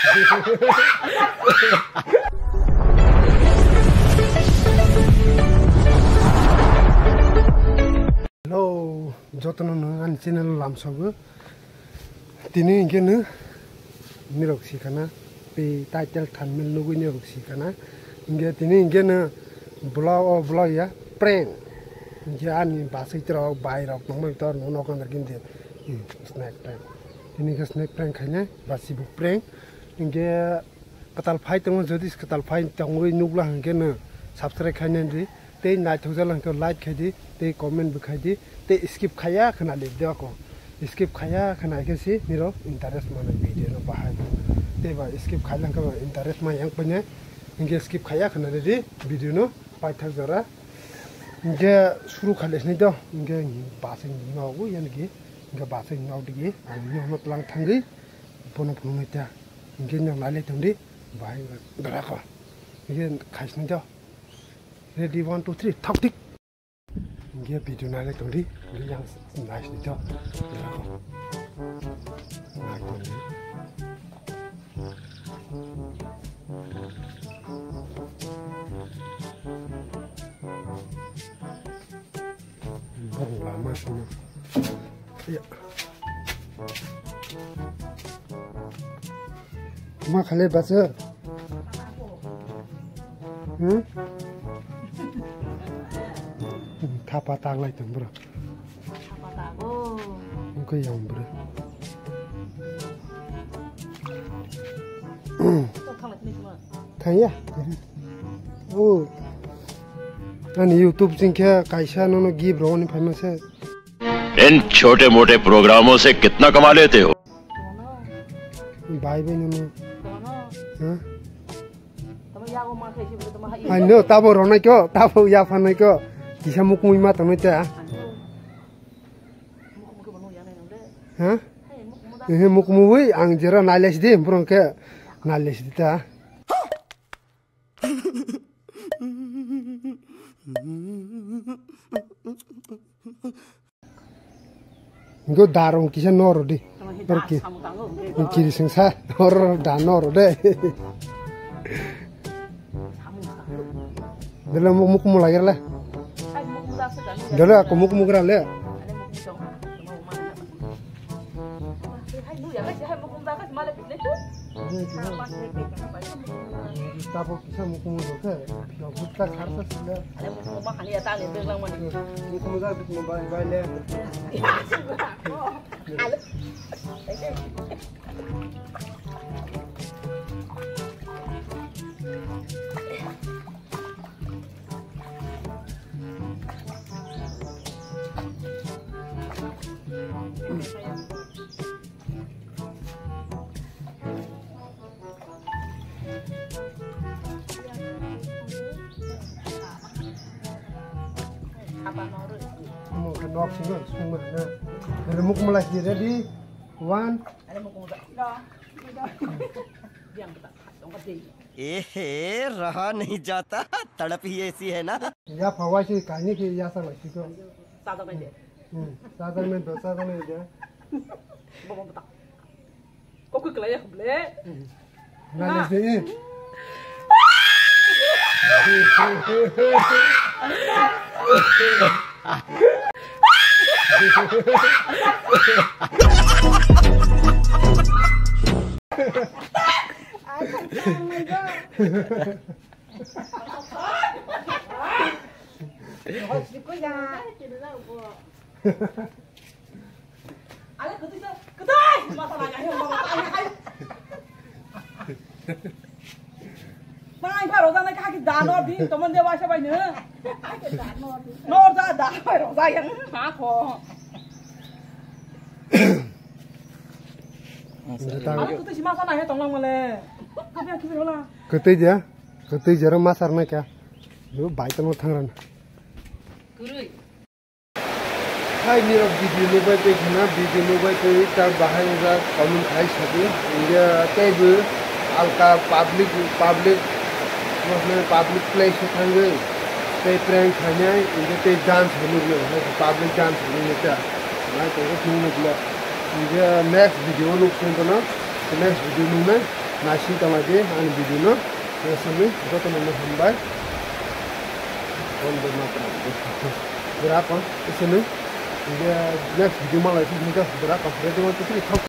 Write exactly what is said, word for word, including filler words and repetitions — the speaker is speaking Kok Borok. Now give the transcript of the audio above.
Hello, jotono nwng ani channel o lamsogo. Tini hinkhe nwng nirok sikana, tei title thumbnail nugui nirok sikana. Hinkhe tini hinkhe nwng vlog o vlog ya prank. Hinkhe ani bachai rok bai rok tongmani tor no nokha nang khe snack prank. Tini khe snack prank khainai, basi bo prank. Hinkhe kwtal phai tongo, jodi kwtal phai tongwi nukla hinkhe no subscribe khainai di, tei naithok jala hinkhe like khai di, tei comment bo khai di, tei skip khaiya khwna di doko. Skip khaiya khwna khe si nirok interest manwi video no bahai. Tei ba skip khaila hinkhe interest ma yang painai, hinkhe skip khaiya khwna di video no paithak jora. Hinkhe suru khaile sini do, hinkhe bachai nogo yani ki, hinkhe bachai nog digi, ang no tlang thangwi. Bono phunuknai ta. Hinkhe nwng nailai tongdi. Bahai berako. Hinkhe khaisni to. Ready, one, two, three, thok thik. Hinkhe video nailai tongdi. Hinkhe yang naisni to. Berako. Nai tongdi. Borok lama sima. Ya. Ma khale basa. Hmm? Thapa tanglai tong bro. Thapa tago. Oke yang bro. Thangya. Oh. Ani YouTube chingkhe kaisa nono gift rogoni phaima se. इन छोटे मोटे प्रोग्रामों से कितना कमा लेते हो? Bai bai nono. Ha? Ano tabo ronai ko, tabo ya phanai ko. Kisa mukmui ma tonoi ta. Ha? Ehe mukmui ang jera nailes di, burong ke nailes di ta. Go darong kisa noro di. Perki. Kiri sengsa noro da noro de. Dele muk muk mulai le. Dele aku muk muk le. Tabuk kisa mukumu dokhe, piyok gutka kharsa sile. Mukumu jak mukumu bai bai le. Nok sini semua na. Remuk mulai ready. One. ए हे, रहा नहीं जाता, तड़प ही ऐसी है ना। Ya phawai si kaini ki ya sa lai si ko. Sa da bai de. Hmm, sa da men do, sa da men de. Bo bo ta. Ko ku klai ya ble. Na le si. Pai pha rojak nai kha ki da nor di, tomon de waisa bai no. Nor ja da pai rojak yang ha kho. Aro kutu sima sana he tonglang male. Kabe kibir hola. Ketui dia, ketui jero masar nai kha. Yo bai tamo thangran. Kurui. Hai nirok video nukbai tei khna, video nukbai tei ta bahai wngkha comment khai sadi. India teibo alka public, public, mosna public place o thangwi tei prank khainai, india tei dance hinwi public dance hinwi ta. Nai tongkhe phunukle. India next video o nuk sung tono, next video nuknai. Naising tonglaidi ani video no, naisingwi jotono no hambai. Bonde mataram. Bwrakon isini, hingke next video malai sini, bwrakon ready one two three thok.